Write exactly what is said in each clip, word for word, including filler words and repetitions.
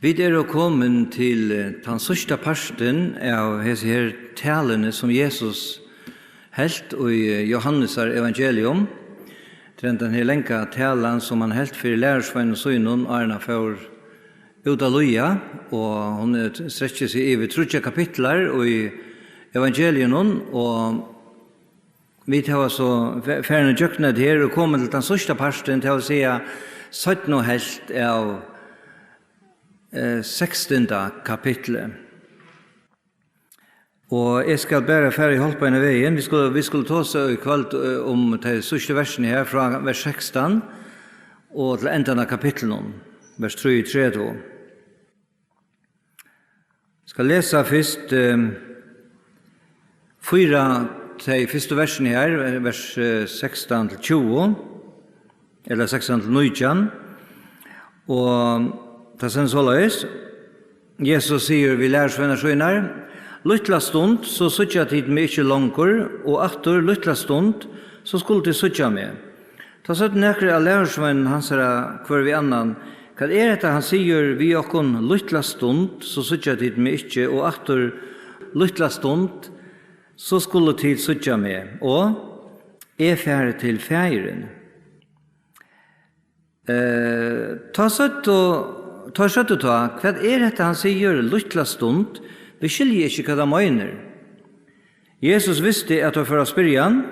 Vit eru komin til, eh, tann síðsta partin av hesi her taluni, sum Jesus helt í, eh, Jóhannesar evangelium. Til hendan her langa talan, sum hann helt fyri lærisveinum sínum, áðrenn hann fór út at líða, og hon er, strekkir seg yvir tríggjar kapitlar í evangeliunum, og vit hava so fa-, farin ígjøgnum hetta her og komin til tann síðsta partin, tað vil siga, seinnu helvt av, eh, sekstanda kapitli. Og eg skal bara fara í hálvbeinan vegin. Vit skulu, vit skulu tosa í kvøld, eh, um tey síðstu versini her, frá vers sekstan og til endan av kapitlinum, vers trýogtretivu. Skal lesa fyrst, eh, fýra, tey fyrstu versini her, vers, eh, sekstan til tjúgu, ella sekstan til nítjan. Og tað stendur soleiðis: Jesus sigur við lærisveinar sínar: "Lítla stund, so síggja tit meg ikki longur, og aftur lítla stund, so skulu tit síggja meg." Tá søgdu nakrir av lærisveinum hansara hvør við annan: "Hvat er hetta, hann sigur við okkum: 'Lítla stund, so síggja tit meg ikki, og aftur lítla stund, so skulu tit síggja meg, og eg fari til Faðirin'?" Eh, tá søgdu, tá søgdu tá: "Hvat er hetta, hann sigur: 'Lítla stund'? Vit skilja ikki, hvat hann meinar.'" Jesus visti, at teir fóru at spyrja hann,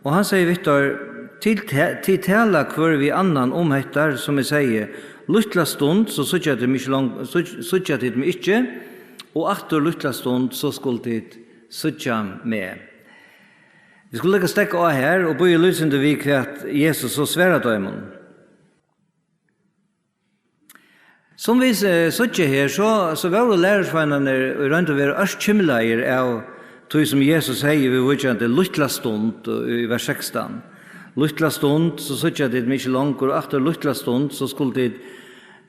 og hann segði við teir: "Tit ta-, tit tala hvør við annan um hetta, sum eg segði: 'Lítla stund, so síggja tit meg ikki long-, síggj-, síggja tit meg ikki, og aftur lítla stund, so skulu tit síggja meg.'" Vit skulu leggja steðg á her og bíða lýsandi við, hvat Jesus so svarar teimum. Sum vit, eh, síggja her, so, so vóru lærisveinarnir í roynd og veru ørkymlaðir av tí, sum Jesus segði viðvíkjandi: "Lítla stund", í vers sekstan. "Lítla stund, so síggja tit meg ikki longur, og aftur lítla stund, so skulu tit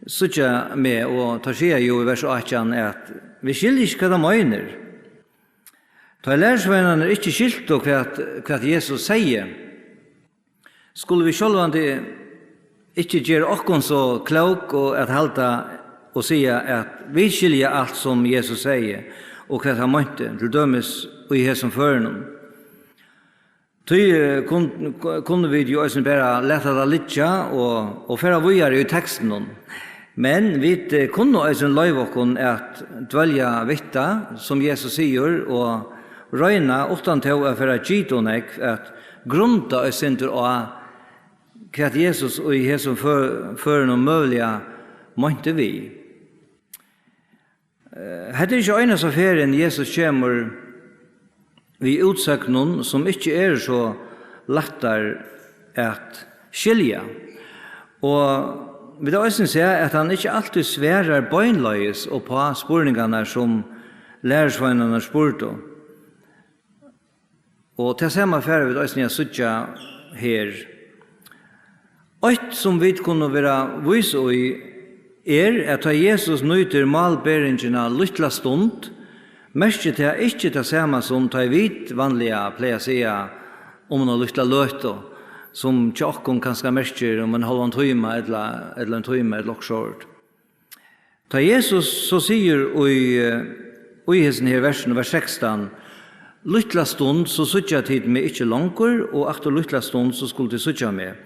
síggja meg." Og teir siga jú í vers átjan, at: "Vit skilja ikki, hvat hann meinar." Tá lærisveinarnir ikki skiltu, hvat, hvat Jesus segði, skulu vit sjálvandi ikki gera okkum so klók og at halda og siga, at vit skilja alt, sum Jesus segði, og hvat hann meinti, til dømis í hesum førinum. Tí, eh, kun-, kunnu vit jú eisini bara lata tað liggja og, og fara víðari í tekstinum. Men vit, eh, kunnu eisini loyva okkum at dvelja við tað, sum Jesus sigur, og royna, uttan tó at fara at gita ov nógv, at grunda eitt sindur á, hvat Jesus í hesum fø-, førinum møguliga meinti við. Eh, hetta er ikki einasta ferðin, Jesus kemur við útsøgnum, sum ikki eru so lættar at skilja. Og vit hava eisini sæð, at hann ikki altíð svarar beinleiðis upp á spurningarnar, sum lærisveinarnir spurdu. Og tað sama fara vit eisini at síggja her. Eitt, sum vit kunnu vera vís í, er, at tá Jesus nýtir málberingina lítla stund, merkir tað ikki tað sama, sum tá vit vanliga plaga at siga um eina lítla løtu, sum hjá okkum kanska merkir um ein hálvan tíma ella, ella ein tíma ella okkurt sovorðið. Tá Jesus so sigur í, eh, í hesum her versinum, vers sekstan: "Lítla stund, so síggja tit meg ikki longur, og aftur lítla stund, so skulu tit síggja meg."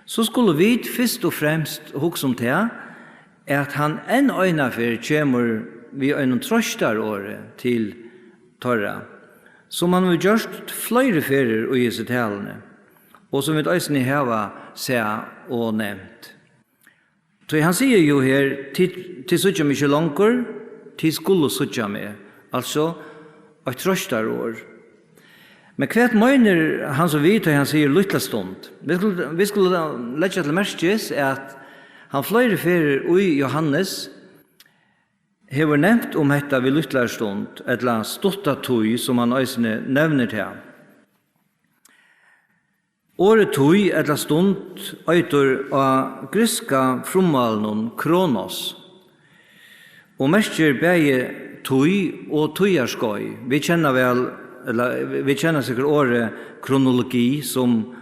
So skulu vit fyrst og fremst hugsa um tað, at hann enn einaferð kemur við einum trøstarorði til teirra, sum hann hevur gjørt fleiri ferðir í hesi taluni, og sum vit eisini hava sæð og nevnt. Tí hann sigur jú her: "Tit, tit síggja meg ikki longur, tit skulu síggja meg." Altso, eitt trøstarorð. Men hvat meinar hann so við, tá hann sigur lítla stund? Vit skulu, vit skulu leggja til merkis, at hann fleiri ferðir í Jóhannes hevur nevnt um hetta við lítlari stund, ella stutta tíð, sum hann eisini nevnir tað. Orðið tíð ella stund eitur á grikska frummálinum kronos og merkir bæði tíð og tíðarskeið. Vit kenna væl, ella vit kenna sikkurt orðið kronologi, sum,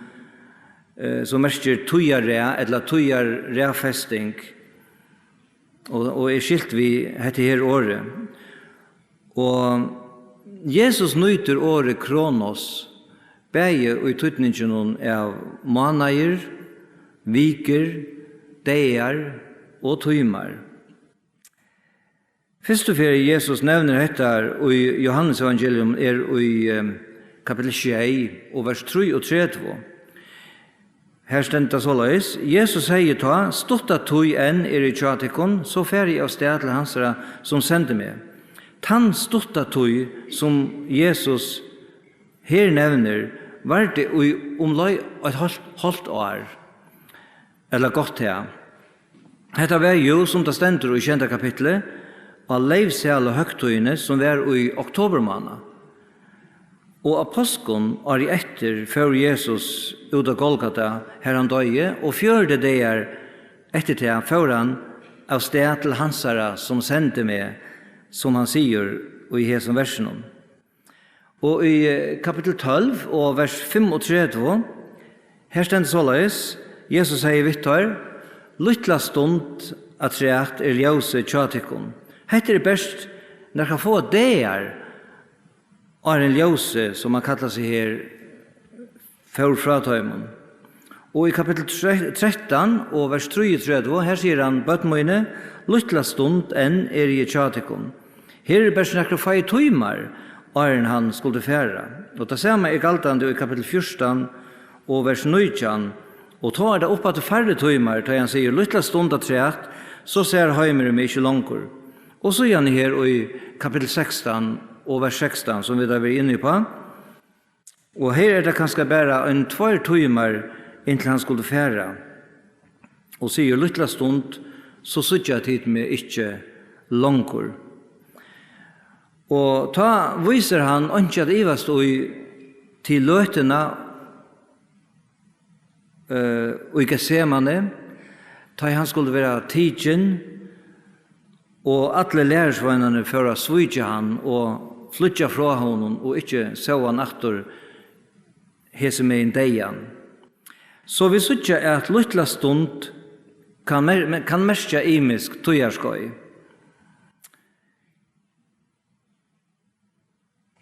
eh, sum merkir tíðarrað ella tíðarraðfesting. og, og er skilt við hetta her orðið. Og Jesus nýtir orðið kronos, bæði í týdninginum av mánaðir, vikur, dagar og tímar. Fyrstu ferð Jesus nevnir hetta í Jóhannesevangelium er í, eh, kapittul sjey og vers trýogtretivu. Her stendur tað soleiðis: Jesus segði tá: "Stutta tíð enn er í hjá tykkum, so fari eg av stað til hansara, sum sendi meg." Tann stutta tíð, sum Jesus her nevnir, vardi í umleið eitt hálvt, hálvt ár, ella gott tað. Hetta var jú, sum tað stendur í sjeynda kapitli, á leyvsælu høgtíðini, sum var í oktobermánað. Og á páskum árið eftir fór Jesus út á Golgata, har hann doyði, og fjøruti dagar eftir tað fór hann av stað til hansara, sum sendi meg, sum hann sigur í hesum versinum. Og í, eh, kapittul tólv og vers fimmogtretivu, her stendur soleiðis: Jesus segði við teir: "Lítla stund afturat er ljósið hjá tykkum." Hetta er bert nakrar fáar dagar, áðrenn ljósið, sum hann kallar seg her, fór frá teimum. Og í kapittul tre-, trettan og vers trýogtretivu, her sigur hann: "Børn míni, lítla stund enn eri eg hjá tykkum." Her eru bert nakrir fáir tímar, áðrenn hann skuldi fara. Og tað sama er galdandi í kapittul fjúrtan og vers nítjan. Og tá er tað uppaftur færri tímar, tá hann sigur: "Lítla stund afturat, so sær heimurin meg ikki longur." Og síðani her í kapittul sekstan og vers sekstan, sum vit hava verið inni uppá. Og her er tað kanska bara ein tveir tímar, inntil hann skuldi fara, og sigur: "Lítla stund, so síggja tit meg ikki longur." Og tá vísir hann einki at ivast í til løtuna, eh, í Getsemane, tá ið hann skuldi vera tikin, og allir lærisveinarnir fóru at svíkja hann og flýggja frá honum og ikki sóu hann aftur hesi megin deyðan. So vit síggja, at lítla stund kann mer-, kann merkja ymisk tíðarskeið.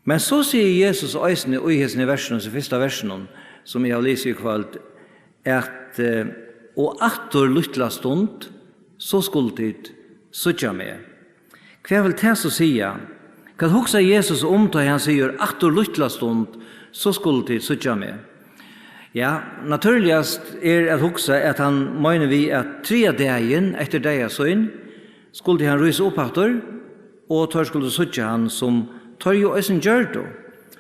Men so sigur Jesus eisini í hesum versinum, hesum fyrsta versinum, sum eg havi lisið í kvøld, at, eh, "Og aftur lítla stund, so skulu tit síggja meg." Hvat vil tað so siga? Hvat hugsar Jesus um, tá hann sigur: "Aftur lítla stund, so skulu tit síggja meg"? Ja, natúrligast er at hugsa, at hann meinar við, at triðja dagin eftir deyða sín skuldi hann rísa upp aftur, og teir skuldu síggja hann, sum teir jú eisini gjørdu.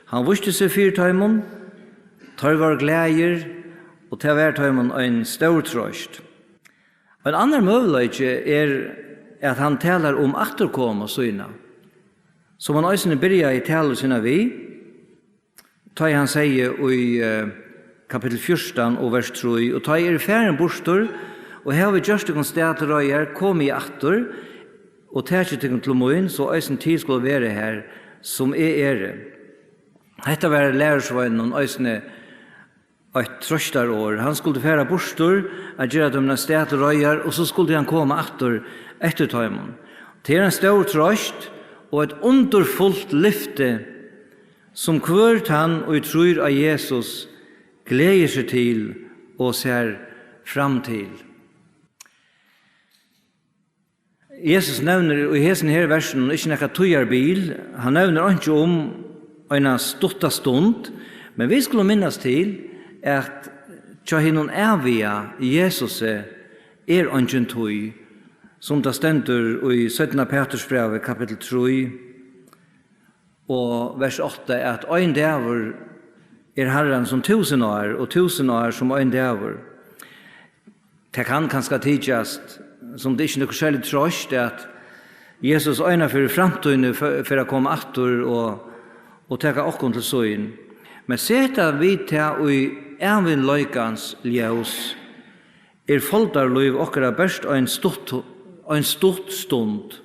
Hann vísti seg fyri teimum, teir vóru glaðir, og tað var teimum ein stór troyst. Ein annar møguleiki er, at hann talar um afturkomu sína, sum hann eisini byrjaði talu sína við, tá ið hann segði í, eh, kapittul fjúrtan og vers trý: "Og tá eg eri farin burtur, og havi gjørt tykkum stað til reiðar, komi eg aftur og taki tykkum til mín, so eisini tit skulu vera har, sum eg eri." Hetta var lærisveinunum eisini eitt troystarorð. Hann skuldi fara burtur at gera teimum eitt stað til reiðar, og so skuldi hann koma aftur eftir teimum. Tað er ein stór troyst og eitt undurfult lyfti, sum hvør tann, ið trýr á Jesus, gleðir seg til og sær fram til. Jesus nevnir í hesum her versinum ikki nakað tíðarbil. Hann nevnir einki um eina stutta stund, men vit skulu minnast til, at hjá hinum æviga Jesusi er eingin tíð, sum tað stendur í seinna Pætursbrævi, kapittul trý, og vers átta, at ein dagur er Harran sum túsund ár, og túsund ár sum ein dagur. Tað kann kanska tykjast, sum tað ikki er nøkur serlig troyst, at Jesus eina ferð í framtíðini fe-, fer at koma aftur og, og taka okkum til sín. Men seta vit tað í ævinleikans ljós, er foldarlív okkara bert ein stutt, ein stutt stund,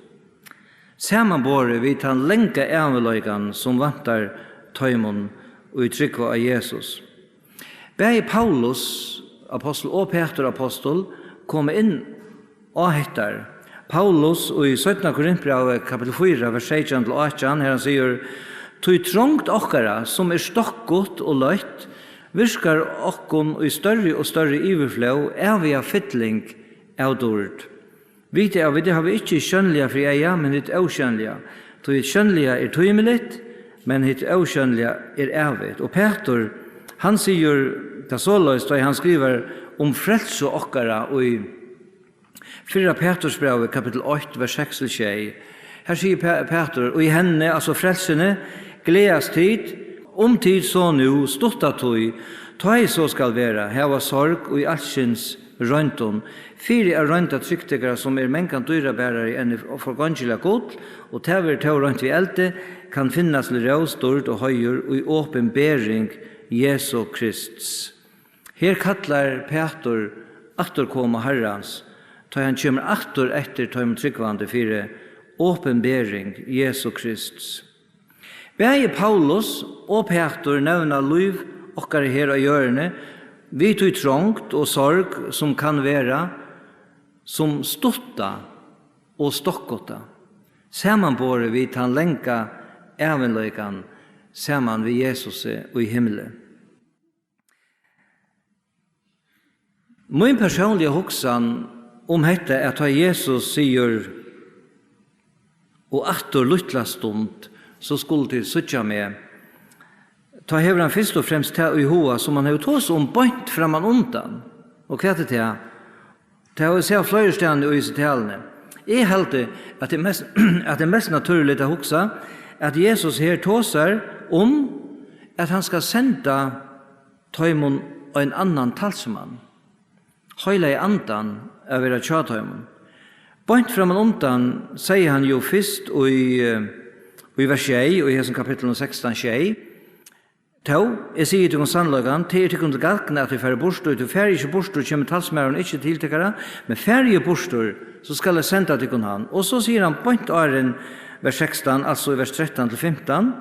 samanborið við tann langa ævinleikan, sum væntar teimum, ið trúgva á Jesus. Bæði Paulus ápostul og Pætur ápostul koma inn á hetta. Paulus í seinna Korintbrævi, kapittul fýra, vers seytjan til átjan, har hann sigur: "Tí trongd okkara, sum er stokkut og løtt, virkar okkum í størri og størri yvirflóð æviga fylling av dýrd. Vita, at vit hava ikki sjónliga fyri eyga, men hitt ósjónliga. Tí hitt sjónliga er tímiligt, men hitt ósjónliga er ævigt." Og Pætur, hann sigur tað soleiðis, tá ið hann skrivar um frelsu okkara í fyrra Pætursbrævi, kapittul eitt, vers seks til sjey. Her sigur Pæ-, Pætur: "Og í henni, altso frelsuni, gleðast tit, um tit so nú stutta tíð, tá ið so skal vera, hava sorg í alskyns royndum, fyri at royndartrygd tykkara, sum er mangan dýrabærari enn forgongiligt gull, og tað verður tó roynt við eldi, kann finnast til rós, dýrd og heiður í opinbering Jesu Krists." Her kallar Pætur afturkomu Harrans, tá hann kemur aftur eftir teimum trúgvandi fyri opinbering Jesu Krists. Bæði Paulus og Pætur nevna lív okkara her á jørðini við tí trongd og sorg, sum kann vera, sum stutta og stokkutta, samanborið við tann langa ævinleikan saman við Jesusi í himli. Mín persónliga hugsan um hetta, at tá Jesus sigur: "Og aftur lítla stund, so skulu tit síggja meg", tá hevur hann fyrst og fremst tað í huga, sum hann hevur tosað um beint framman undan. Og hvat er tað? Tað hava vit sæð fleiri staðni í hesi taluni. Eg haldi, at tað er mest, at tað er mest natúrligt at hugsa, at Jesus her tosar um, at hann skal senda teimum ein annan talsmann, Heilaga Andan, at vera hjá teimum. Beint framman undan segði hann jú fyrst í, eh, í vers sjey, í hesum kapitlinum sekstan sjey: "Tó, eg sigi tykkum sannleikan, tað er tykkum til gagn, at eg fari burtur, tí fari eg ikki burtur, kemur talsmaðurin ikki til tykkara, men fari eg burtur, so skal eg senda tykkum hann." Og so sigur hann beint áðrenn vers sekstan, altso í vers trettan til fimtan: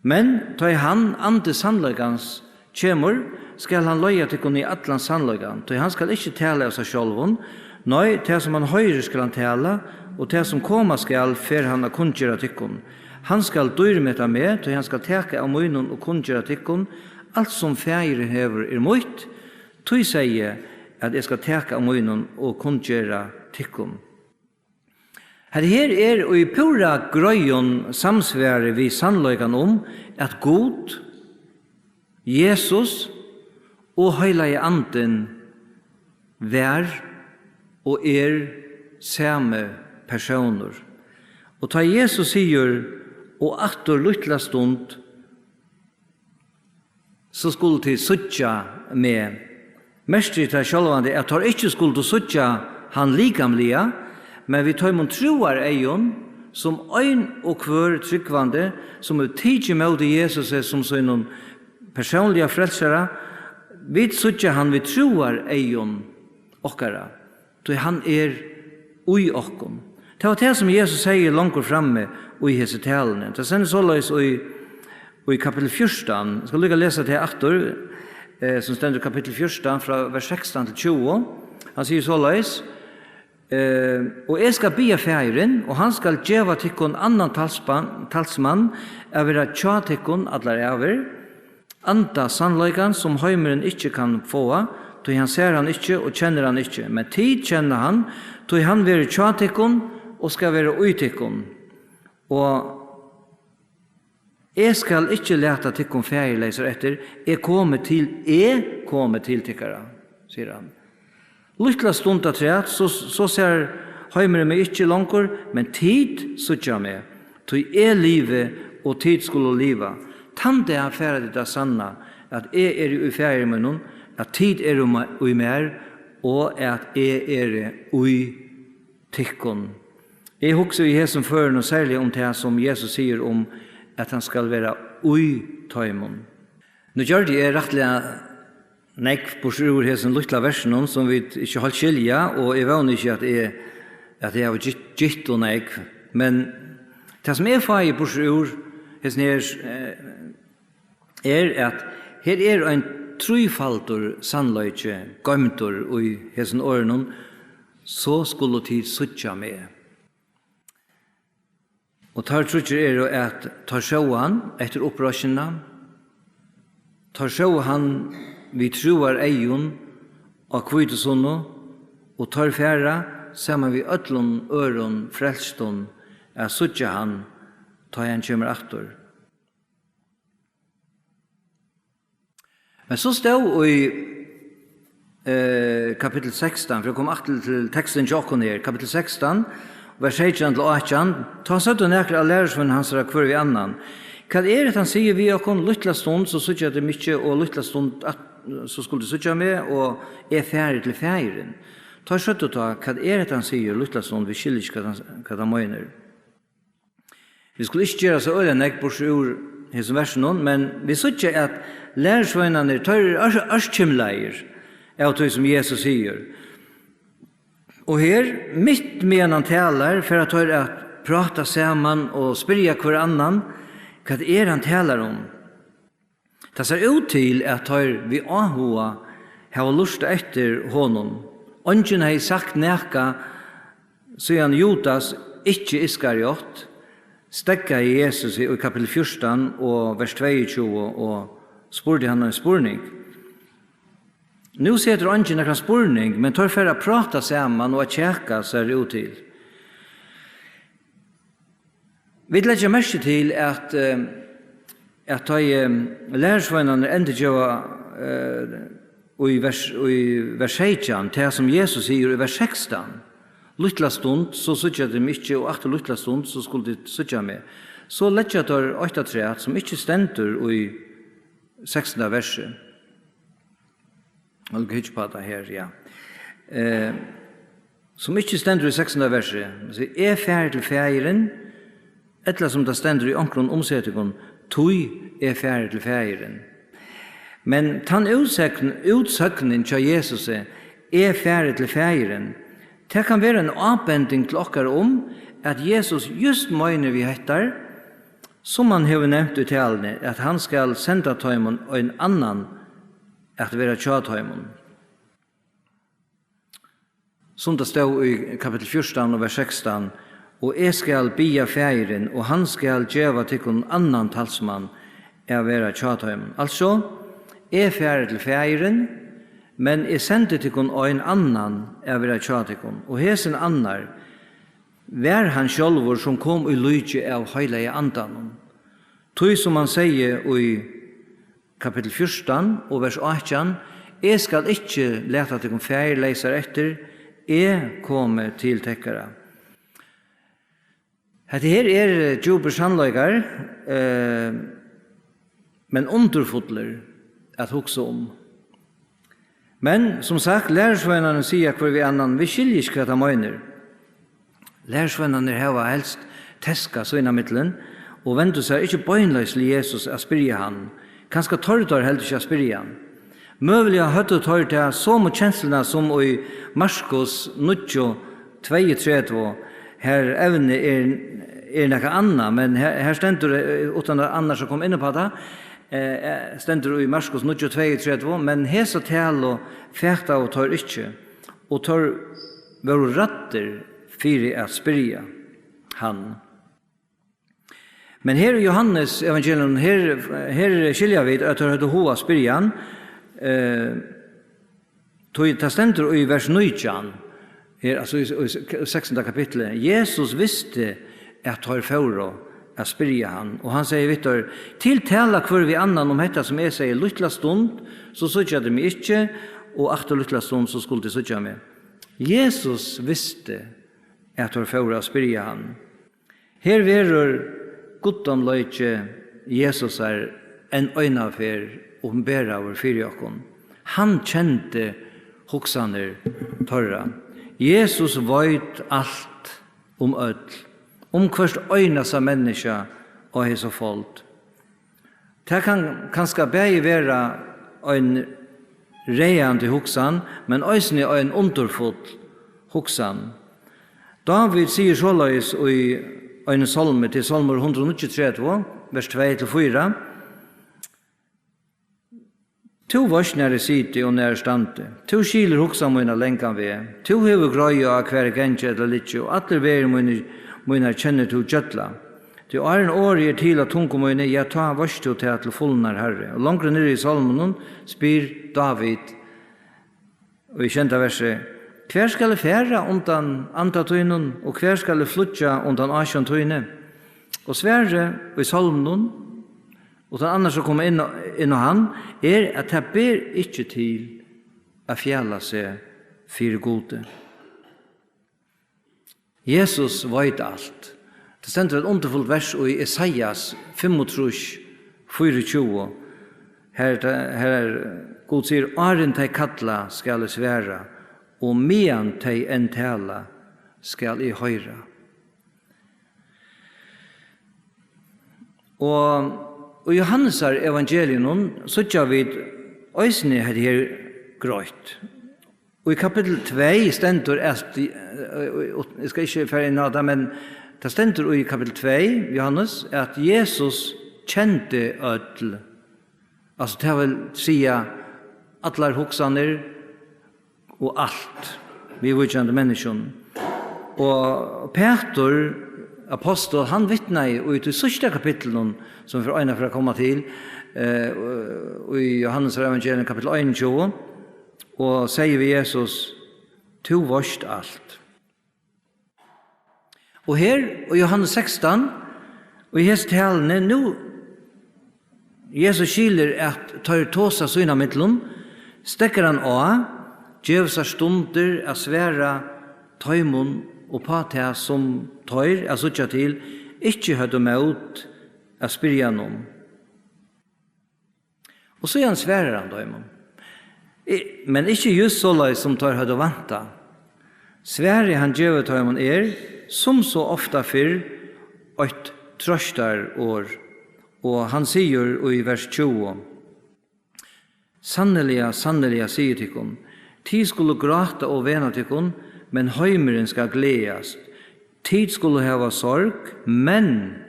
"Men tá ið hann, Andi sannleikans, kemur, skal hann leiða tykkum í allan sannleikan, tí hann skal ikki tala av sær sjálvum, nei, tað, sum hann hoyrir, skal hann tala, og tað, sum koma skal, fer hann at kunngera tykkum. Hann skal dýrmeta meg, tí hann skal taka av mínum og kunngera tykkum. Alt, sum Faðirin hevur, er mítt, tí segði eg, at eg skal taka av mínum og kunngera tykkum." Hetta her er í púra greiðum samsvari við sannleikan um, at Gud, Jesus og Heilagi Andin var og er sami persónur. Og tá Jesus sigur: "Og aftur lítla stund, so skulu tit síggja meg", merkir tað sjálvandi, at teir ikki skuldu síggja hann likamliga, men við teimum trúareygum, sum ein og hvør trúgvandi, sum hevur tikið ímóti Jesusi sum sínum persónliga frelsara, vit síggja hann við trúareygum okkara, tí hann er í okkum. Tað var tað, sum Jesus segði longur frammi í hesi taluni. Tað stendur soleiðis í, í kapittul fjúrtan. Eg skal líka lesa tað aftur, eh, sum stendur í kapittul fjúrtan, frá vers sekstan til tjúgu. Hann sigur soleiðis: "Eh, og eg skal biðja Faðirin, og hann skal geva tykkum annan talsmann, talsmann at vera hjá tykkum allar ævir, Anda sannleikans, sum heimurin ikki kann fáa, tí hann sær hann ikki og kennir hann ikki. Men tit kenna hann, tí hann verður hjá tykkum og skal vera í tykkum. Og eg skal ikki lata tykkum faðirleysar eftir, eg komi til, eg komi til tykkara", sigur hann. "Lítla stund afturat, so, so sær heimurin meg ikki longur, men tit síggja meg, tí eg livi, og tit skulu liva. Tann dag fara tit at sanna, at eg eri í Faðir mínum, at tit eru ma-, í mær, og at eg eri í tykkum." Eg hugsi í hesum førum og serliga um tað, sum Jesus sigur um, at hann skal vera í teimum. Nú gjørdi eg rættiliga nógv burtur úr hesum lítla versinum, sum vit ikki heilt skilja, og eg vóni ikki, at eg, at eg havi gitt, gitt ov nógv. Men tað, sum eg fái burtur úr hesum her, eh, er, at her er ein trífaldur sannleiki goymdur í hesum orðunum, So skulu tit síggja meg. Og teir tríggir eru, at teir sóu hann eftir uppreisnina. Teir sóu hann við trúareygum á hvítusunnu, og teir fara, saman við øllum øðrum frelstum, at síggja hann, tá ið hann kemur aftur. Men so stóð í, eh, kapittul sekstan, fyri at koma aftur til tekstin hjá okkum her, kapittul sekstan, vers seytjan til átjan, tá søgdu nakrir av lærisveinum hansara hvør við annan: Hvat er hetta, hann sigur við okkum: Lítla stund, so síggja tit meg ikki, og lítla stund at, so skulu tit síggja meg, og eg fari til Faðirin? Teir søgdu tá: Hvat er hetta, hann sigur: Lítla stund, vit skilja ikki, hvat hann, hvat hann meinar. Vit skulu ikki gera so øgiliga nógv burtur úr hesum versunum, men vit síggja, at lærisveinarnir, teir eru ør-, ørkymlaðir av tí, sum Jesus sigur. Og her, mitt meðan hann talar, fara teir at práta saman og spyrja hvør annan, hvat er hann talar um. Tað sær út til, at teir við áhuga hava lurtað eftir honum. Eingin hevði sagt nakað, síðan Judas, ikki Iskariot, steðgaði Jesusi í kapittul fjúrtan og vers tveyogtjúgu og spurdi hann ein spurning. Nú setir eingin nakran spurning, men teir fara at práta saman og at kjaka, sær út til. Vit leggja merki til, at, eh, at tá, eh, lærisveinarnir endurgeva, eh, í vers, í vers seytjan, tað sum Jesus sigur í vers sekstan: Lítla stund, so síggja tit meg ikki, og aftur lítla stund, so skulu tit síggja meg. So leggja teir eitt afturat, sum ikki stendur í sekstanda versi. Eg vil hyggja upp á tað her, ja. Eh, sum ikki stendur í sekstanda versi. So, eg fari til Faðirin, ella sum tað stendur í onkrum umsetingum: Tí eg fari til Faðirin. Men tann útsøgn-, útsøgnin hjá Jesusi: Eg fari til Faðirin, tað kann vera ein ábending til okkara um, at Jesus júst meinir við hettar, sum hann hevur nevnt í taluni, at hann skal senda teimum ein annan at vera hjá teimum. Sum tað stóð í kapittul fjúrtan og vers sekstan: Og eg skal biðja Faðirin, og hann skal geva tykkum annan talsmann at vera hjá teimum. Altso, eg fari til Faðirin, men eg sendi tykkum ein annan at vera hjá tykkum, og hesin annar, var hann sjálvur, sum kom í líki av Heilaga Andanum. Tí sum hann segði í kapittul fjúrtan og vers átjan: Eg skal ikki lata tykkum faðirleysar eftir, eg komi til tykkara. Hetta her er, eh, djúpir sannleikar, eh, men undurfullir at hugsa um. Men, sum sagt, lærisveinarnir siga hvør við annan: Vit skilja ikki, hvat hann meinar. Lærisveinarnir hava helst teskað sínámillum og vendu sær ikki beinleiðis til Jesus at spyrja hann. Kanska tordu teir heldur ikki at spyrja hann. Møguliga høvdu teir ta somu kensluna sum í Markus níggju tveyogtretivu, har evnið er, er nakað annað, men her, her stendur, eh, uttan at annars at koma inn upp á tað, eh, eh, stendur í Markus níggju tveyogtretivu: Men hesa talu fataðu teir ikki, og teir vóru ræddir fyri at spyrja hann. Men her í Jóhannes evangelium, her, her skilja vit, at teir høvdu hug at spyrja hann, eh, tí tað stendur í vers nítjan, her, altso í, í seksanda kapitli: Jesus visti, at teir fóru at spyrja hann, og hann segði við teir: Tit tala hvør við annan um hetta, sum eg sigi: Lítla stund, so síggja tit meg ikki, og aftur lítla stund, so skulu tit síggja meg. Jesus visti, at teir fóru at spyrja hann. Her verður guddómleiki Jesusar enn eina ferð opinberaður fyri okkum. Hann kendi hugsanir teirra. Jesus veit alt um øll, um hvørt einasta menniskja á hesi fold. Tað kann kanska bæði vera ein ræðandi hugsan, men eisini ein undurfull hugsan. Dávid sigur soleiðis í einum sálmi, til sálmur hundrað og níggjuogtretivu, vers tvey til fýra: Tú veitst, nær eg siti og nær eg standi. Tú skilur hugsan mína langan veg. Tú hevur greiði á, hvar eg gangi ella liggi, og allar vegir mínar, mínar kennir tú gjølla. Tí áðrenn orðið er til á tungu míni, ja, tá veitst tú tað til fulnar, Harri. Og longri niðri í Sálmunum spyr Dávid, og í sjeynda versi: Hvar skal eg fara undan anda tínum, og hvar skal eg flýggja undan ásjón tíni? Og svarið í Sálmunum, uttan annars at koma inn á, inn á hann, er, at tað ber ikki til at fjala seg fyri Gudi. Jesus veit alt. Tað stendur eitt undurfult vers í Esaias fimmogtrýss, fýraogtjúgu. Har, har Gud sigur: Áðrenn tey kalla, skal eg svara, og meðan tey enn tala, skal eg hoyra. Og í Jóhannesar evangelium síggja vit eisini hetta her greitt. Og í kapittul tvey stendur at, eh, eg skal ikki fara inn á tað, men tað stendur í kapittul tvey, Jóhannes, at Jesus kendi øll. Altso, tað vil siga allar hugsanir og alt viðvíkjandi menniskjum. Og Pætur, apostul, hann vitnaði í tí síðsta kapitlinum, sum vit fara at koma til, eh, í Jóhannesar evangelium, kapittul einogtjúgu, og segði við Jesus: Tú veitst alt. Og her, í Jóhannes sekstan, og í hesi taluni nú, Jesus skilur, at teir tosa sín á millum, steðgar hann á, gevur sær stundir at svara teimum upp á tað, sum teir, at síggja til, ikki høvdu mót at spyrja hann um. Og síðan svarar hann teimum, i-, men ikki júst soleiðis, sum teir høvdu væntað. Svarið, hann gevur teimum, er, sum so ofta fyrr, eitt trøstarorð, og hann sigur í vers tjúgu: Sanniliga, sanniliga, sigi tykkum, tit skulu gráta og vena tykkum, men heimurin skal gleðast. Tit skulu hava sorg, men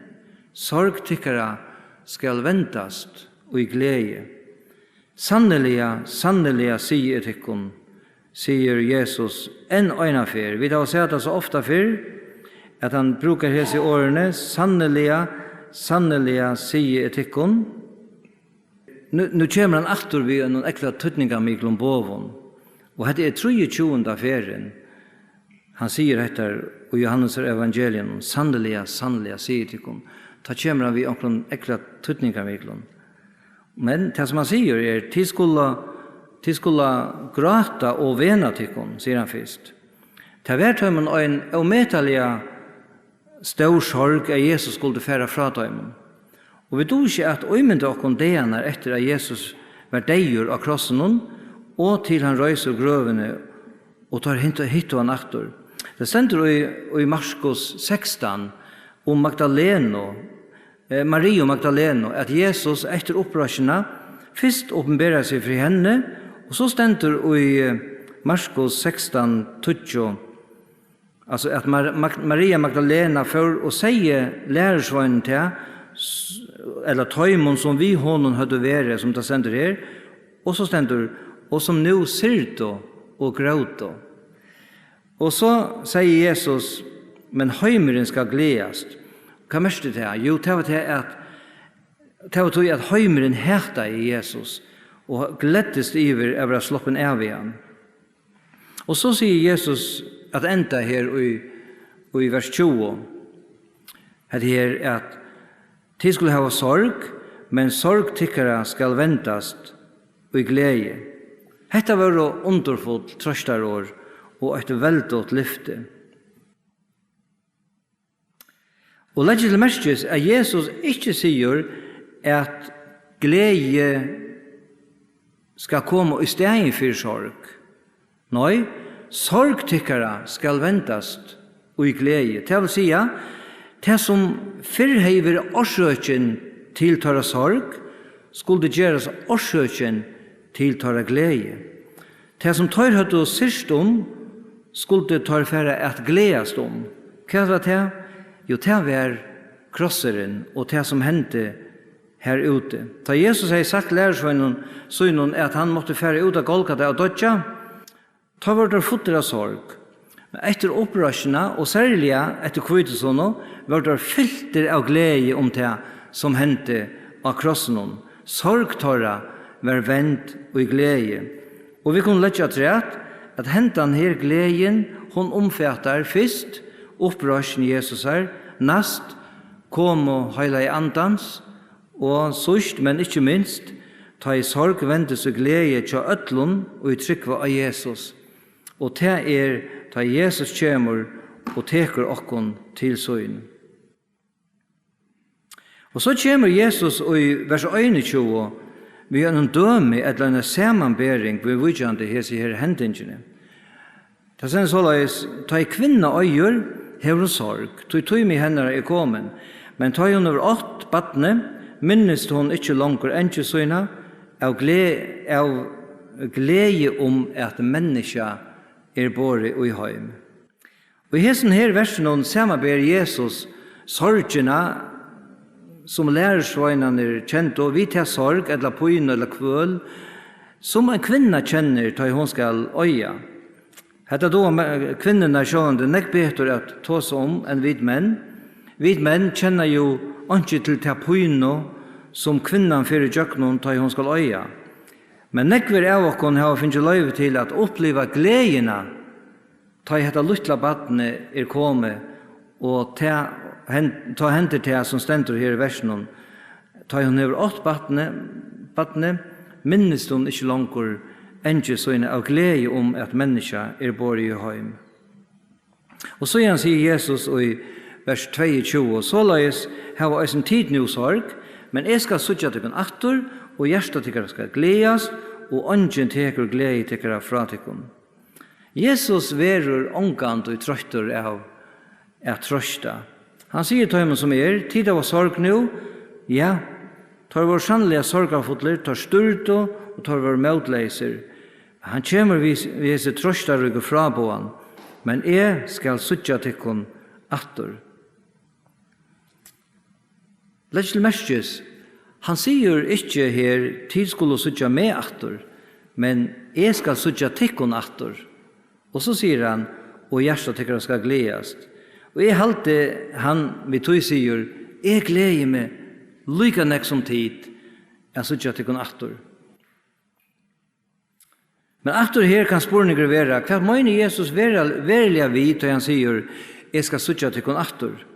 sorg tykkara skal vendast í gleði. Sanniliga, sanniliga, sigi eg tykkum, sigur Jesus enn eina ferð. Vit hava sæð tað so ofta fyrr, at hann brúkar hesi orðini: Sanniliga, sanniliga, sigi eg tykkum. Nú, nú kemur hann aftur við einum ógvuliga týdningarmiklum boðum, og hetta er trýogtjúgunda ferðin, hann sigur hetta í Jóhannesar evangelium: Sanniliga, sanniliga, sigi eg tykkum. Tá kemur hann við onkrum ógvuliga týdningarmiklum. Men tað, sum hann sigur, er: Tit skulu, tit skulu gráta og vena tykkum, sigur hann fyrst. Tað var teimum ein ómetaliga stór sorg, at Jesus skuldi fara frá teimum. Og vit duga ikki at ímynda okkum dagarnar eftir, at Jesus var deyður á krossinum, og til hann reis úr grøvini, og teir hintu, hittu hann aftur. Tað stendur í, í Markus sekstan um Magdalenu, eh, Mariu Magdalenu, at Jesus eftir uppreisnina fyrst opinberar seg fyri henni, og so stendur í, eh, Markus sekstan tíggju, altso, at Mar-, Mag-, Maria Magdalena fór og segði lærisveinunum tað, s-, ella teimum, sum við honum høvdu verið, sum tað stendur her, og so stendur, og sum nú syrgdu og grótu. Og so segði Jesus: Men heimurin skal gleðast. Hvat merkti tað? Jú, tað var tað, at tað var tí, at heimurin hataði Jesus og gleddist yvir at vera sloppin av við hann. Og so sigur Jesus at enda her í, í vers tjúgu, hetta her, at: Tit skulu hava sorg, men sorg tykkara skal vendast í gleði. Hetta vóru undurfull trøstarorð og eitt veldigt lyfti. Og leggið til merkis, at Jesus ikki sigur, at gleði skal koma í staðin fyri sorg. Nei, sorg tykkara skal vendast í gleði. Tað vil siga, tað, sum fyrr hevði verið orsøkin til teirra sorg, skuldi gerast orsøkin til teirra gleði. Tað, sum teir høvdu syrgt um, skuldu teir fara at gleðast um. Hvat var tað? Jú, tað var krossurin og tað, sum hendi har úti. Tá Jesus hevði sagt lærisveinum sínum, at hann mátti fara út á Golgata og doyggja, tá vóru teir fullir av sorg. Men eftir uppreisnina, og serliga eftir hvítusunnu, vóru teir fyltir av gleði um tað, sum hendi á krossinum. Sorg teirra var vend í gleði. Og vit kunnu leggja afturat, at hendan her gleðin, hon umfatar fyrst uppreisn Jesusar, næst komu Heilaga Andans, og síðst, men ikki minst, tá ið sorg vendist í gleði hjá øllum, ið trúgva á Jesus. Og tað er, tá Jesus kemur og tekur okkum til sín. Og so kemur Jesus í vers einogtjúgu við einum dømi ella eina samanbering viðvíkjandi hesi her hendingini. Tað stendur soleiðis: Tá ið kvinna eigur, hevur hon sorg, tí tími hennara er komin. Men tá ið hon hevur átt barnið, minnist hon ikki longur eingil sína av gle-, av gleði um, at menniskja er borið í heim. Og í hesum her versunum samanber Jesus sorgina, sum lærisveinarnir kendu, við ta sorg ella pínu ella kvøl, sum ein kvinna kennir, tá ið hon skal eiga. Hetta duga me-, kvinnurnar sjálvandi nógv betur at tosa um enn vit menn. Vit menn kenna jú einki til ta pínu, sum kvinnan fer ígjøgnum, tá ið hon skal eiga. Men nógvir av okkum hava fingið loyvi til at uppliva gleðina, tá ið hetta lítla barnið er komið, og tað hen-, tá hendir tað, sum stendur her í versinum: Tá ið hon hevur átt barnið, barnið, minnist hon ikki longur eingil sína av gleði um, at menniskja er borið í heim. Og síðan sigur Jesus í vers tveyogtjúgu: Soleiðis hava eisini tit nú sorg, men eg skal síggja tykkum aftur, og hjarta tykkara skal gleðast, og eingin tekur gleði tykkara frá tykkum. Jesus verður ongantíð troyttur av at trøsta. Hann sigur teimum, sum er: Tit hava sorg nú. Ja, teir vóru sanniliga sorgarfullir, teir stúrdu og teir vóru mótleysir. Hann kemur við, við hesi trøstaríku fráboðan: Men eg skal síggja tykkum aftur. Legg til merkis, hann sigur ikki her: Tit skulu síggja meg aftur, men: Eg skal síggja tykkum aftur. Og so sigur hann: Og hjarta tykkara skal gleðast. Og eg haldi, hann við tí sigur: Eg gleði meg líka nógv sum tit at síggja tykkum aftur. Men aftur her kann spurningur vera: Hvat meinar Jesus vera-, veruliga við, tá hann sigur: Eg skal síggja tykkum aftur?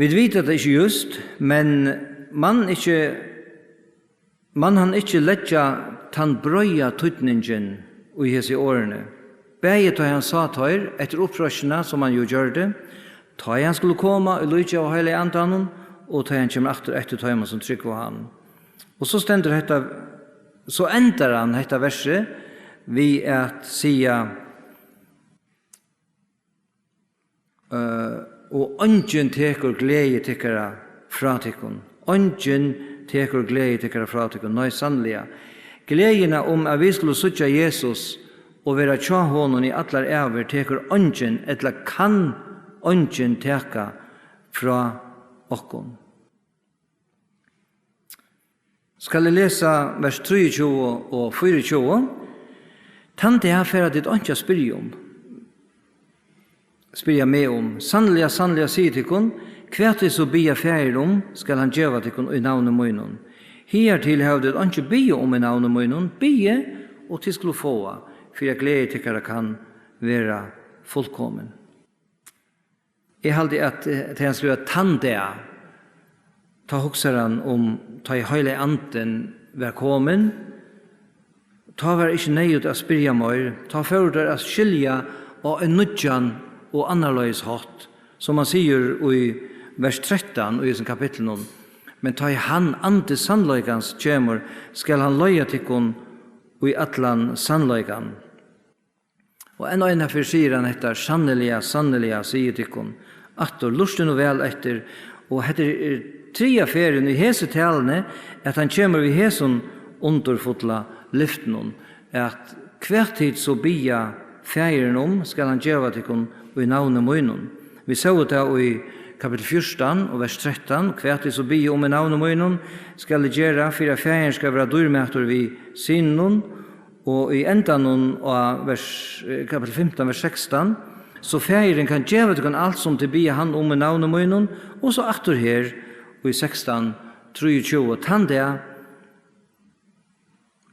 Vit vita tað ikki júst, men man ikki, man hann ikki leggja tann breiða týdningin í hesi orðini, bæði tá hann sá teir eftir uppreisnina, sum hann jú gjørdi, tá ið hann skuldi koma í líki av Heilaga Andanum, og tá ið hann kemur aftur eftir teimum, sum trúgva á hann. Og so stendur hetta, so endar hann hetta versið við at siga, øh, og eingin tekur gleði tykkara frá tykkum. Eingin tekur gleði tykkara frá tykkum. Nei, sanniliga. Gleðina um, at vit skulu síggja Jesus og vera hjá honum í allar ævir, tekur eingin ella kann eingin taka frá okkum. Skal eg lesa vers trýogtjúgu og fýraogtjúgu? Tann dag fara tit einki at spyrja um, spyrja meg um. Sanniliga, sanniliga, sigi tykkum, hvat tit so biðja Faðir um, skal hann geva tykkum í navni mínum. Higartil hava tit einki biðið um í navni mínum. Biðið, og tit skulu fáa, fyri at gleði tykkara kann vera fullkomin. Eg haldi, at, eh, tá hann skrivar tann dag, tá hugsar hann um, tá ið Heilagi Andin var komin, tá var ikki neyðugt at spyrja meir, tá fóru teir at skilja á ein nýggjan og annarleiðis hátt, sum hann sigur í vers trettan í hesum kapitlinum. Men tá ið hann, Andi sannleikans, kemur, skal hann leiða tykkum í allan sannleikan. Og enn einaferð sigur hann hetta: Sanniliga, sanniliga, sigi tykkum aftur, lurtið nú væl eftir, og hetta er, er triðja ferðin í hesi taluni, at hann kemur við hesum undurfulla lyftinum, at hvat tit so biðja Faðirin um, skal hann geva tykkum í navni mínum. Vit sóu tað í kapitel fjúrtan og vers trettan: "Hvat tit so biðja um í navni mínum, skal eg gera, fyri at Faðirin skal vera dýrmætur við Syninum." Og í endanum á vers, eh, kapitel fimtan, vers sekstan: "So Faðirin kann geva tykkum alt, sum tit biðja hann um í navni mínum." Og so aftur her í sekstan trýogtjúgu: "Tann dag,"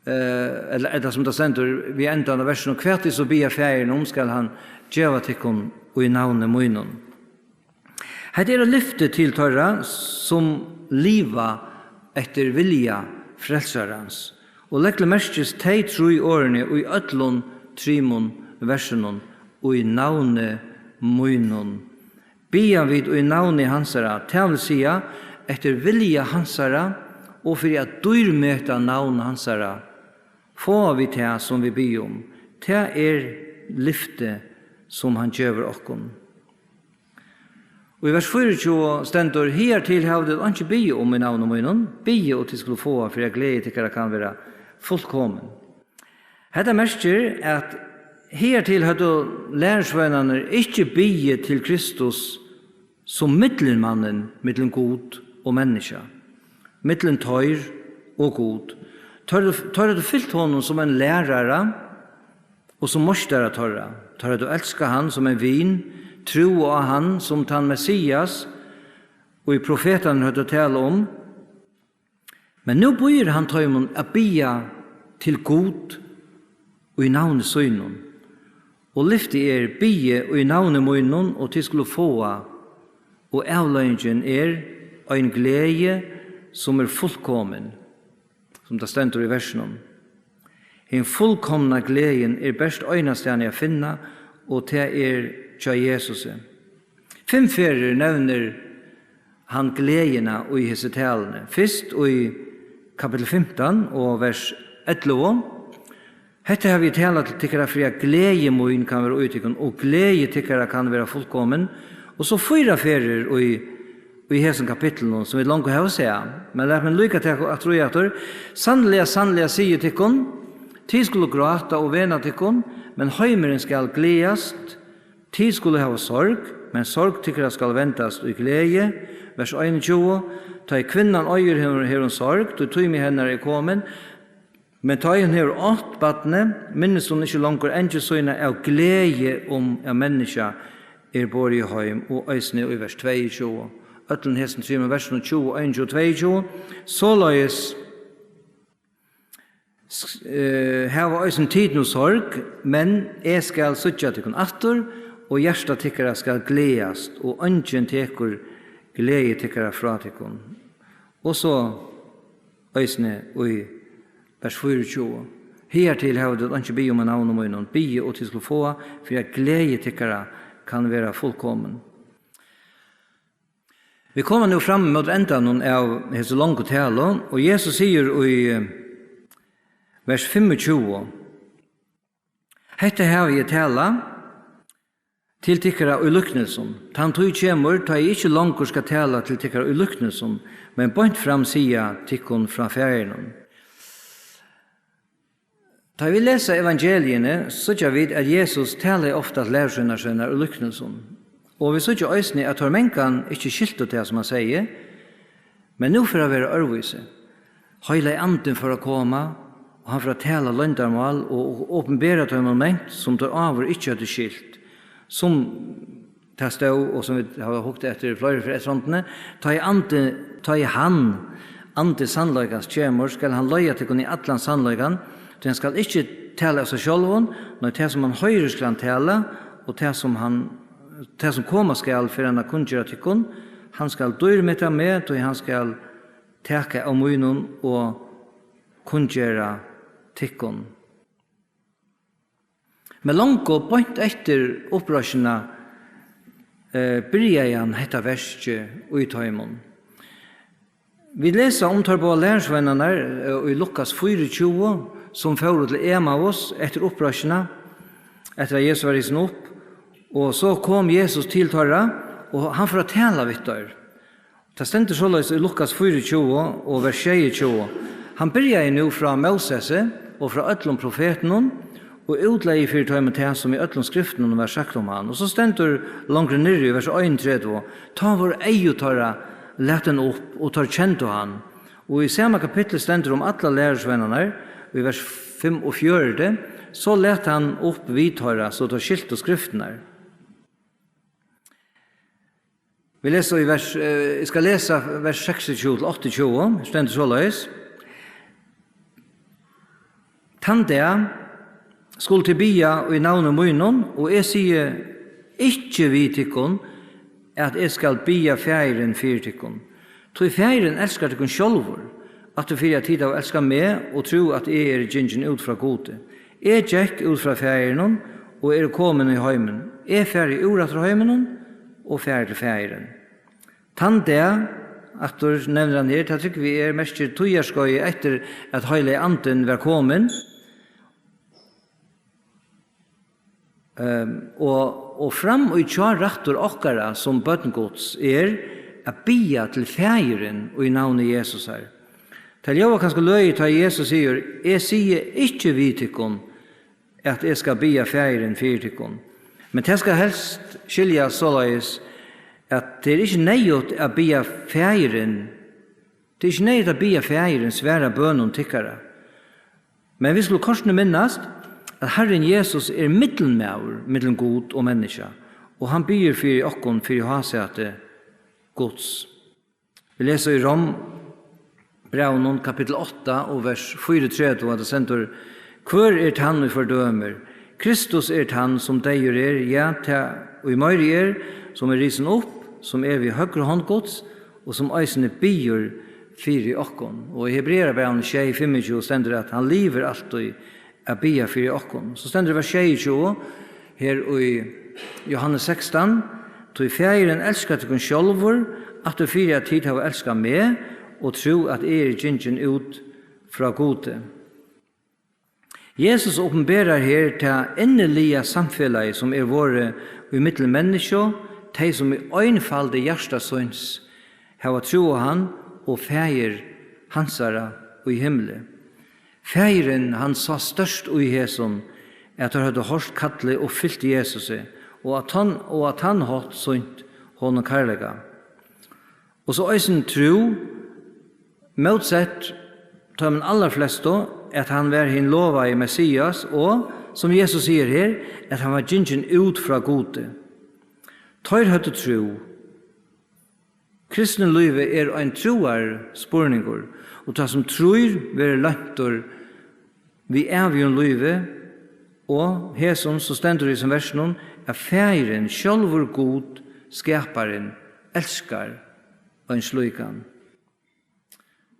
eh, ella, ella sum tað stendur við endan av versinum: "Hvat tit so biðja Faðirin um, skal hann geva tykkum í navni mínum." Hetta er eitt lyfti til teirra, sum liva eftir vilja Frelsarans. Og legg til merkis tey trý orðini í øllum trimum versunum: "Í navni mínum." Biðja vit í navni hansara, tað vil siga, eftir vilja hansara og fyri at dýrmeta navn hansara, fáa vit tað, sum vit biðja um. Tað er lyfti, sum hann gevur okkum. Og í vers fýraogtjúgu stendur: "Higartil hava tit einki biðið um í navni mínum. Biðið, og tit skulu fáa, fyri at gleði tykkara kann vera fullkomin." Hetta merkir, at higartil høvdu lærisveinarnir ikki biðið til Kristus sum millummannin millum Gud og menniskja, millum teir og Gud. Teir, teir høvdu fylgt honum sum ein lærara og sum meistara teirra. Teir høvdu elskað hann sum ein vin, trúð á hann sum tann Messias, ið profetarnir høvdu talað um. Men nú býður hann teimum at biðja til Gud í navni sínum. Og lyftið er: "Biðið í navni mínum, og tit skulu fáa." Og avleiðingin er ein gleði, sum er fullkomin, sum tað stendur í versinum. Hin fullkomna gleðin er bert einastaðni at finna, og tað er hjá Jesusi. Fimm ferðir nevnir hann gleðina í hesi taluni. Fyrst í kapitel fimtan og vers ellivu: "Hetta havi eg talað til tykkara, fyri at gleði mín kann vera í tykkum, og gleði tykkara kann vera fullkomin." Og so fýra ferðir í, í hesum kapitlinum, sum vit longu hava sæð. Men lat meg líka taka aftur í aftur: "Sanniliga, sanniliga, sigi eg tykkum, tit skulu gráta og vena tykkum, men heimurin skal gleðast. Tit skulu hava sorg, men sorg tykkara skal vendast í gleði." Vers einogtjúgu: "Tá ið kvinnan eigur, hevur, hevur hon sorg, tí tími hennara er komin. Men tá ið hon hevur átt barnið, minnist hon ikki longur eingil sína av gleði um, at menniskja er borið heim." Og eisini í vers tveyogtjúgu. Øllum hesum trimum versunum, tjúgu, einogtjúgu, tveyogtjúgu. Soleiðis s-, eh, hava eisini tit nú sorg, men eg skal síggja tykkum aftur, og hjarta tykkara skal gleðast, og eingin tekur gleði tykkara frá tykkum. Og so eisini í vers fýraogtjúgu: "Higartil hava tit einki biðið um í navni mínum. Biðið, og tit skulu fáa, fyri at gleði tykkara kann vera fullkomin." Vit koma nú fram móti endanum av hesi longu talu, og Jesus sigur í, eh, vers fimmogtjúgu: "Hetta havi eg talað til tykkara í líknilsum. Tann tíð kemur, tá eg ikki longur skal tala til tykkara í líknilsum, men beint fram siga tykkum frá Faðirinum." Tá vit lesa evangeliini, síggja vit, at Jesus talaði ofta til lærisveinar sínar í líknilsum. Og vit síggja eisini, at teir mangan ikki skiltu tað, sum hann segði, men nú fer at vera øðrvísi. Heilagi Andin fer at koma, og hann fer at tala loyndarmál og, og opinbera teimum mangt, sum teir áður ikki høvdu skilt. Sum tað stóð, og sum vit hava hugt eftir fleiri ferð eftir rondini: "Tá ið andi, tá ið hann, andi sannleikans, kemur, skal hann leiða tykkum í allan sannleikan, tí hann skal ikki tala av sær sjálvum, nei, tað, sum hann hoyrir, skal hann tala, og tað, sum hann, tað, sum koma skal, fer hann at kunngera tykkum. Hann skal dýrmeta meg, tí hann skal taka av mínum og kunngera tykkum." Men longu beint eftir uppreisnina, eh, byrjaði hann hetta verkið í teimum. Vit lesa um teir báðar lærisveinarnar, eh, í Lukas fýraogtjúgu, sum fóru til Emmaus eftir uppreisnina, eftir at Jesus var risin upp, og so kom Jesus til teirra, og hann fór at tala við teir. Tað stendur soleiðis í Lukas fýraogtjúgu og vers sjeyogtjúgu: "Hann byrjaði nú frá Mósesi og frá øllum profetunum, og útlegði fyri teimum tað, sum í øllum skriftunum var sagt um hann. Og so stendur longri niðri í vers einogtretivu: Tá vóru eygu teirra latin upp, og teir kendu hann. Og í sama kapitli stendur um allar lærisveinarnar, í vers fimmogfjøruti: So læt hann upp við teirra, so teir skiltu skriftirnar. Vit lesa í vers, eh, eg skal lesa vers seksogtjúgu til áttaogtjúgu, stendur soleiðis: Tann dag skulu tit biðja í navni mínum, og eg sigi ikki við tykkum, at eg skal biðja Faðirin fyri tykkum. Tí Faðirin elskar tykkum sjálvur, aftur fyri at tit hava elskað meg og trúð, at eg eri gingin út frá Gudi. Eg gekk út frá Faðirinum og eri komin í heimin. Eg fari úr aftur heiminum og fari til Faðirin. Tann dag, aftur nevnir hann her, tað trúgvi eg er, merkir tíðarskeiðið eftir, at Heilagi Andin var komin. Ehm, og, og fram í hjá rættur okkara sum børn Guds er at biðja til Faðirin í navni Jesusar. Tað ljóðar kanska løgið, tá Jesus sigur: Eg sigi ikki við tykkum, at eg skal biðja Faðirin fyri tykkum. Men tað skal helst skiljast soleiðis, at tað er ikki neyðugt at biðja Faðirin, tað er ikki neyðugt at biðja Faðirin svara bønum tykkara. Men vit skulu kortini minnast, at Harrin Jesus er millummaður millum Gud og menniskja, og hann biður fyri okkum fyri hásæti Guds. Vit lesa í Rom, brævinum, kapittul átta og vers fýraogtretivu, at tað stendur: Hvør er tann, ið fordømir? Kristus er tann, sum deyður er, ja, tað, ið meiri er, sum er risin upp, sum er við høgru hond Guds, og sum eisini biður fyri okkum. Og í Hebrearabrævinum sjey fimmogtjúgu stendur, at hann livir altíð at biðja fyri okkum. So stendur í vers sjeyogtjúgu her í Jóhannes sekstan: Tí Faðirin elskar tykkum sjálvur, aftur fyri at tit hava elskað meg og trúð, at eg eri gingin út frá Gudi. Jesus opinberar her tað inniliga samfelagið, sum er vorðið í millum menniskju, tey, sum í einfaldi hjarta síns hava trúð á hann, og Faðir hansara í himli. Faðirin, hann sá stórt í hesum, at teir høvdu hoyrt kallið og fylgt Jesusi, og at hann, og at hann hátt sýnt honum kærleika. Og so eisini trúð, mótsett teimum allarflestu, at hann var hin lovaði Messias, og, sum Jesus sigur her, at hann var gingin út frá Gudi. Teir høvdu trúð. Kristinlívið er ein trúarspurningur, og tann sum trýr, verður løntur við ævigum lívi, og hesum, sum stendur í hesum versinum, at Faðirin, sjálvur Gud, Skaparin, elskar ein slíkan.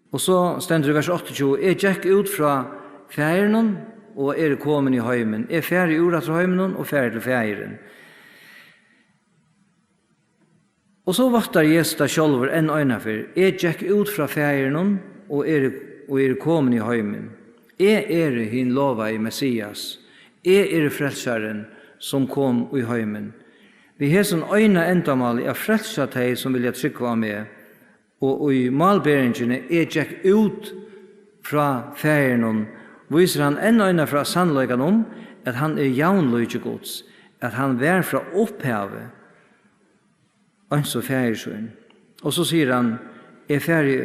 Og so stendur í vers áttaogtjúgu: Eg gekk út frá Faðirinum og eri komin í heimin. Eg fari úr aftur heiminum og fari til Faðirin. Og so váttar Jesus tað sjálvur enn einaferð: Eg gekk út frá Faðirinum og eri, og eri komin í heimin. Eg eri hin lovaði Messias. Eg eri frelsarin, sum kom í heimin. Við hesum eina endamáli, at frelsa tey, sum vilja trúgva á meg. Og í málberingini: Eg gekk út frá Faðirinum, vísir hann enn einaferð sannleikan um, at hann er javnlíki Guds, at hann var frá upphavi eins og Faðir sín. Og so sigur hann: Eg fari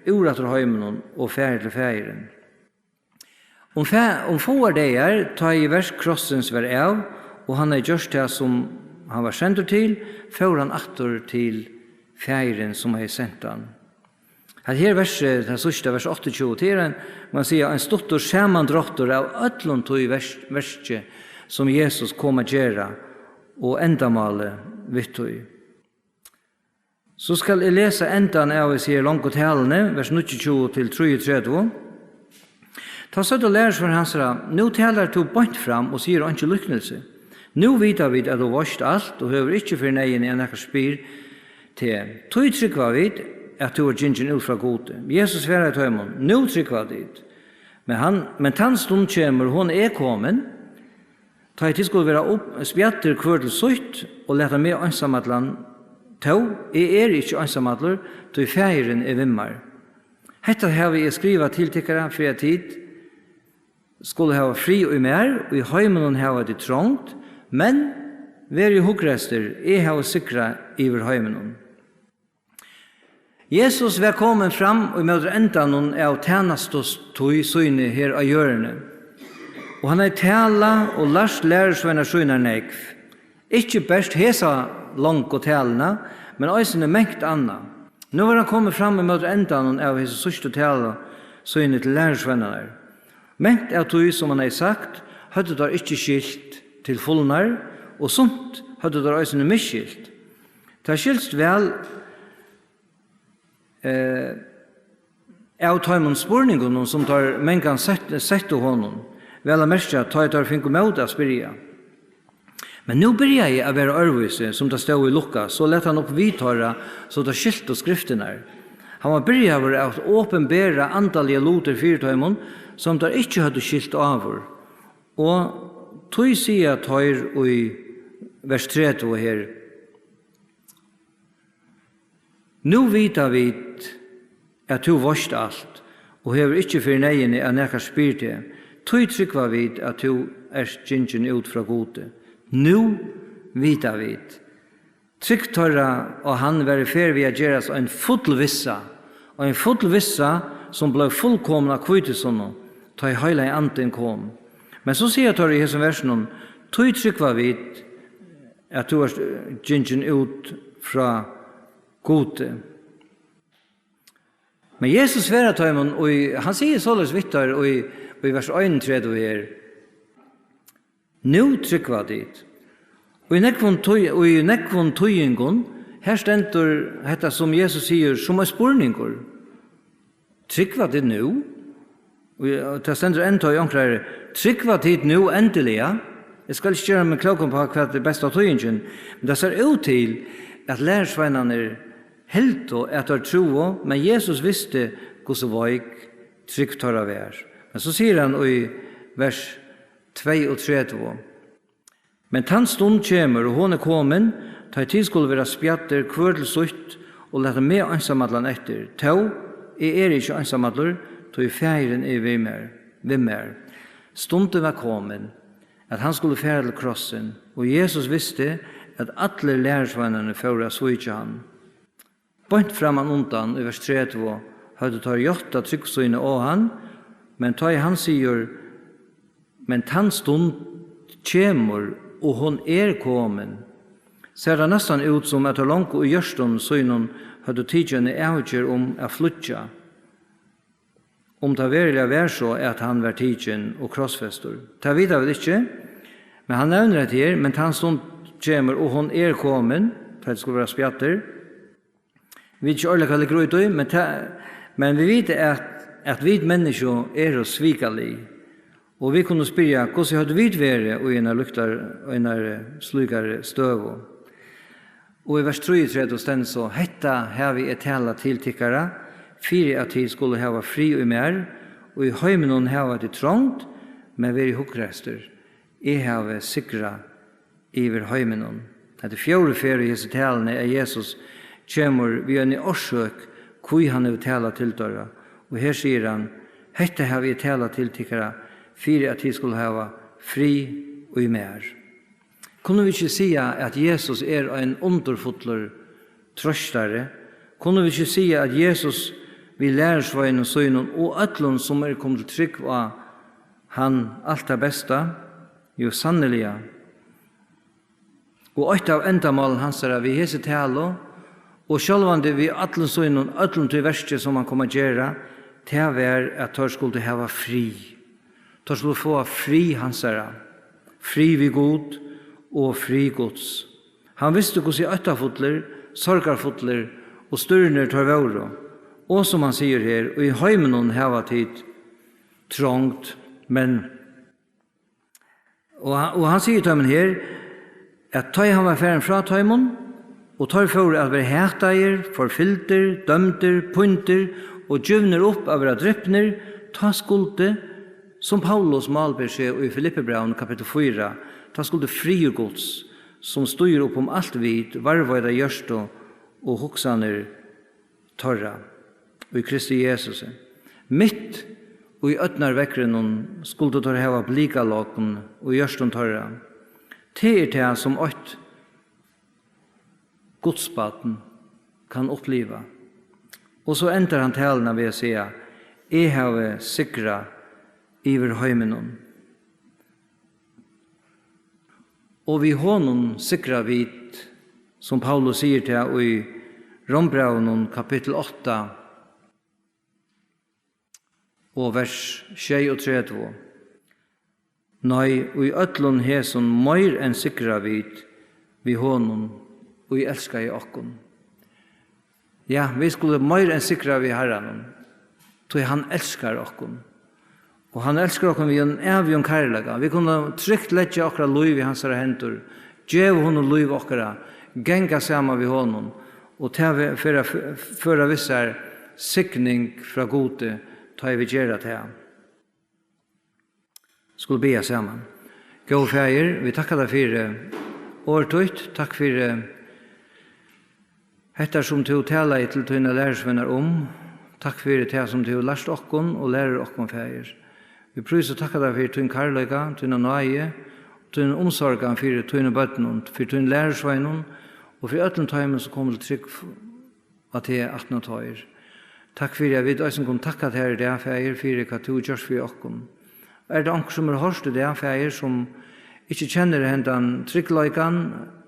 úr aftur heiminum og fari til Faðirin. Um fa-, um fáar dagar, tá ið verk krossins var av, og hann hevði gjørt tað, sum hann var sendur til, fór hann aftur til Faðirin, sum hevði sent hann. Hetta her versið, tað síðsta, vers áttaogtjúgu, tað er ein, man siga, ein stuttur samandráttur av øllum tí vers-, verki, sum Jesus kom at gera, og endamálið við tí. So skal eg lesa endan av hesi her longu taluni, vers níggjuogtjúgu til trýogtretivu. Tá søgdu lærisveinir hansara: Nú talar tú beint fram og sigur einki líknilsi. Nú vita vit, at tú veitst alt og hevur ikki fyri neyðini, at nakar spyr teg. Tí trúgva vit, at tú ert gingin út frá Gudi. Jesus svaraði teimum: Nú trúgva tit. Men hann, men tann stund kemur, hon er komin, tá ið tit skulu vera upp, spjaddir hvør til sítt, og lata meg einsamallan. Tó, eg eri ikki einsamallur, tí Faðirin er við mær. Hetta havi eg skrivað til tykkara, fyri at tit skulu hava frið í mær, í heiminum hava tit trongd, men verið hugreystir, eg havi sigrað yvir heiminum. Jesus var komin fram ímóti endanum av tænastutíð síni her á jørðini, og hann hevði talað og lært lærisveinar sínar nógv. Ikki bert hesa longu taluna, men eisini mangt annað. Nú var hann komin fram ímóti endanum av hesi síðstu talu síni til lærisveinarnar. Mangt av tí, sum hann hevði sagt, høvdu teir ikki skilt til fulnar, og sumt høvdu teir eisini misskilt. Tað skilst væl, eh, av teimum spurningunum, sum teir mangan sett-, settu honum, væl at merkja, tá ið teir fingu mót at spyrja. Men nú byrjaði at vera øðrvísi, sum tað stóð í Lukas, so læt hann upp við teirra, so teir skiltu skriftirnar. Hann var byrjaður at opinbera andaligar lutir fyri teimum, sum teir ikki høvdu skilt áður. Og tí siga teir í vers tretivu her: Nú vita vit, at tú veitst alt, og hevur ikki fyri neyðini, at nakar spyr teg. Tí trúgva vit, at tú ert gingin út frá Gudi. Nú vita vit. Trúgv teirra á hann var í ferð við at gerast ein full vissa, ein full vissa, sum bleiv fullkomin á hvítusunnu, tá ið heilagi Andin kom. Men so siga teir í hesum versinum: Tí trúgva vit, at tú ert, eh, gingin út frá Gudi. Men Jesus svarar teimum, og hann sigur soleiðis við teir í, í vers einogtretivu her: Nú trúgva tit. Og í nógvum tí-, og í nógvum týðingum, her stendur hetta, sum Jesus sigur, sum ein spurningur. Trúgva tit nú? Og tað stendur enntá í onkrari: Trúgva tit nú endiliga? Eg skal ikki gera meg klókan uppá, hvat er besta týðingin, men tað sær út til, at lærisveinarnir hildu, at teir trúðu, men Jesus visti, hvussu veik trúgv teirra var. Men so sigur hann í vers tveyogtretivu: Men tann stund kemur, og hon er komin, tá ið tit skulu vera spjaddir, hvør til sítt, og lata meg einsamallan eftir. Tó, eg eri ikki einsamallur, tí Faðirin er við mær, við mær. Stundin var komin, at hann skuldi fara til krossin, og Jesus visti, at allir lærisveinarnir fóru at svíkja hann. Beint frammanundan, í vers tretivu, høvdu teir játtað trúgv sína á hann, men tá ið hann sigur: Men tann stund kemur, og hon er komin, sær tað næstan út, sum at teir longu í hjørtum sínum høvdu tikið eina avgerð um at flýggja, um tað veruliga var so, at hann var tikin og krossfestur. Tað vita vit ikki, men hann nevnir hetta her: Men tann stund kemur, og hon er komin, tá ið skulu vera spjaddir. Vit ikki ordiliga, hvat liggur í tí, men tað, men vit vita, at, at vit menniskju eru svikalig, og vit kunnu spyrja: Hvussu høvdu vit verið í einari líknari, einari slíkari støðu? Og í vers trýogtretivu stendur so: Hetta havi eg talað til tykkara, fyri at tit skulu hava frið í mær, og í heiminum hava tit trongd, men verið hugreystir, eg havi sigrað yvir heiminum. Hetta er fjórðu ferð í hesi taluni, at Jesus kemur við eini orsøk, hví hann hevur talað til teirra. Og her sigur hann: Hetta havi eg talað til tykkara, fyri at tit skulu hava frið í mær. Kunnu vit ikki siga, at Jesus er ein undurfullur trøstari? Kunnu vit ikki siga, at Jesus við lærisveinum sínum og øllum, sum eru komin til trúgv á hann, alt tað besta? Jú, sanniliga. Og eitt av endamálum hansara við hesi talu, og sjálvandi við øllum sínum, øllum tí verki, sum hann kom at gera, tað var, at teir skuldu hava frið. Teir skuldu fáa frið hansara, frið við Gud og frið Guds. Hann visti, hvussu óttafullir, sorgarfullir og stúrnir teir vóru. Og sum hann sigur her: Í heiminum hava tit trongd, men Og, og hann sigur teimum her, at tá hann var farin frá teimum, og teir fóru at vera hataðir, forfylgdir, dømdir, píndir og givnir upp at vera dripnir, tá skuldi, sum Paulus málber seg í Filippibrævinum kapittul fýra, tá skuldi friður Guds, sum stígur upp um alt vit, varðveita hjørtu og hugsanir teirra í Kristi Jesusi. Mitt í ódnarveðrinum skuldu teir hava blikalogn í hjørtum teirra. Tað er tað, sum eitt gudsbarn kann uppliva. Og so endar hann taluna við at siga: "Eg havi sigrað yvir heiminum." Og við honum sigra vit, sum Paulus sigur tað í Rómbrævinum kapittul átta og vers sjeyogtretivu. Nei, í øllum hesum meir enn sigra vit við honum, ið elskaði okkum. Ja, vit skulu meir enn sigra við Harranum, tí hann elskar okkum. Og hann elskar okkum við einum ævigum kærleika. Vit kunnu trygt leggja okkara lív í hansara hendur, geva honum lív okkara, ganga saman við honum, og tað ve-, fer at f-, føra við sær signing frá Gudi, tá ið vit gera tað. Skulu biðja saman. Góði Faðir, vit takka tær fyri orð títt. Takk fyri hetta, sum tú talaði til tínar lærisveinar um. Takk fyri tað, sum tú hevur lært okkum og lærir okkum, Faðir. Vit prísa og takka tær fyri tín kærleika, tína náði, tína umsorgan fyri tínum børnum, fyri tínum lærisveinum og fyri øllum teimum, sum komu til trúgv á teg aftan á teir. Takk fyri, at vit eisini kunnu takka tær í dag, Faðir, fyri hvat tú hevur gjørt fyri okkum. Er tað onkur, sum hevur hoyrt í dag, Faðir, sum ikki kennir hendan tryggleikan,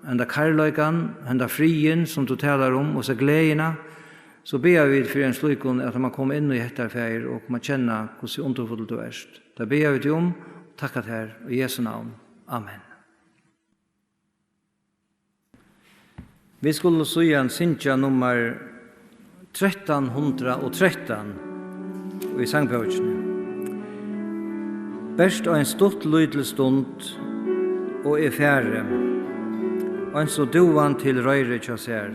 henda kærleikan, henda friðin, sum tú talar um, og so gleðina, so biðja vit fyri ein slíkum, at hann má koma inn í hetta, Faðir, og koma at kenna, hvussu undurfullur tú ert. Tað biðja vit um, takka tær, í Jesu navn. Amen. Vit skulu síðan syngja nummar trettan hundrað og trettan í sangbókini. Bert ein stutt lítil stund, og eg fari, eins og dúvan til reiðrið hjá sær.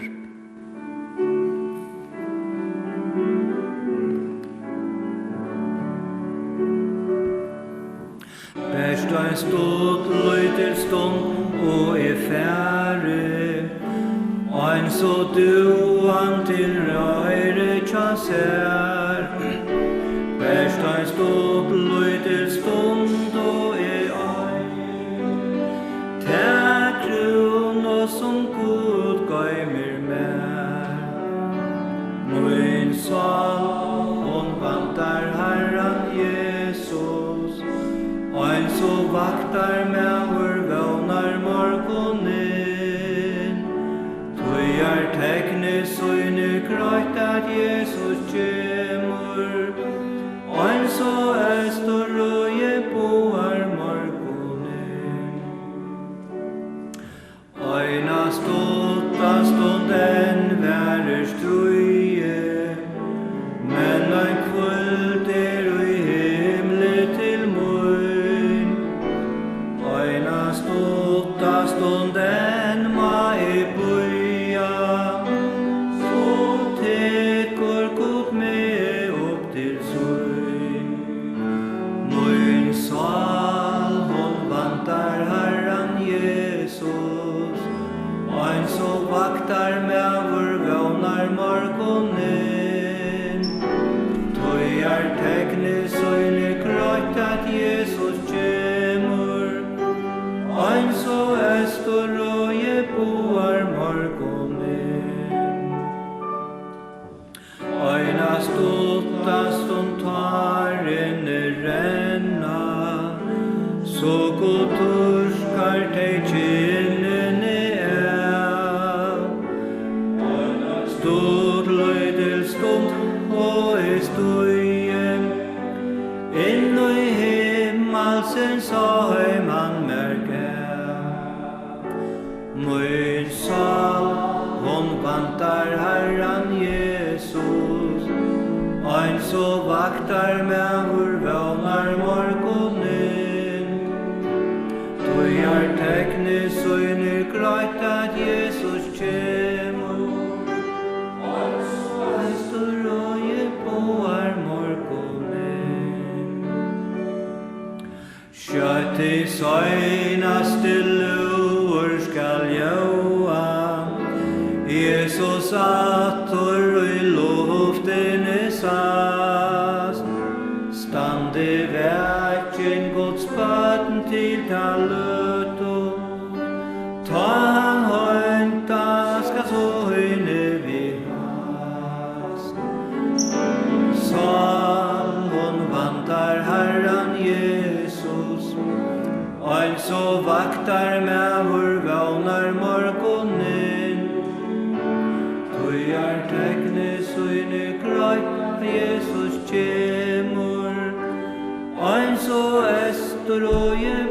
Bert ein stutt lítil stund og eg fari, eins og dúgan til reiðrið hjá sær. Bert ein stutt lítil stund og eg eigi ta krúnu, sum Gud goymir mær. Mín sál, hon vandar Harran Jesus, eins og vaktarmaður vónar morgunin. Tí er teknið sýnir greitt, at Jesus kemur, eins og Eysturroðið boðar morgunin. Eina stutta stund enn varir stríðið, men ein hvíld er í himli til mín. Eina stutta stund enn má eg bíða, so tekur Gud meg upp til sín. Mín sál, hon vandar Harran Jesus, eins og vaktarmaður vónar morgunin. Tí er teknið sýnir greitt, at Jesus kemur, eins og Eysturroðið boðar morgunin. Eina stutta stund tárini renna, so Gud turkar tey kinnini av. Eina stutt lítil stund og eg stígi inn í himmalsins heiman mær gav. Mín sál, hon vandar Harran Jesus, eins og vaktarmaður vónar morgunin. Tí er teknið sýnir greitt, at Jesus kemur, eins og Eysturroðið boðar morgunin. Skjótt tí seinasti lúður skal ljóða, Jesus aftur í luftini sæst. Standi vakin Guds børn til ta løtu, tá hann heimta skal síni við hast. Sál, hon vandar Harran Jesus, eins og vaktarmaður vónar morgunin. Tí hann tekni síni greitt, Jesus kemur, eins og eysturoy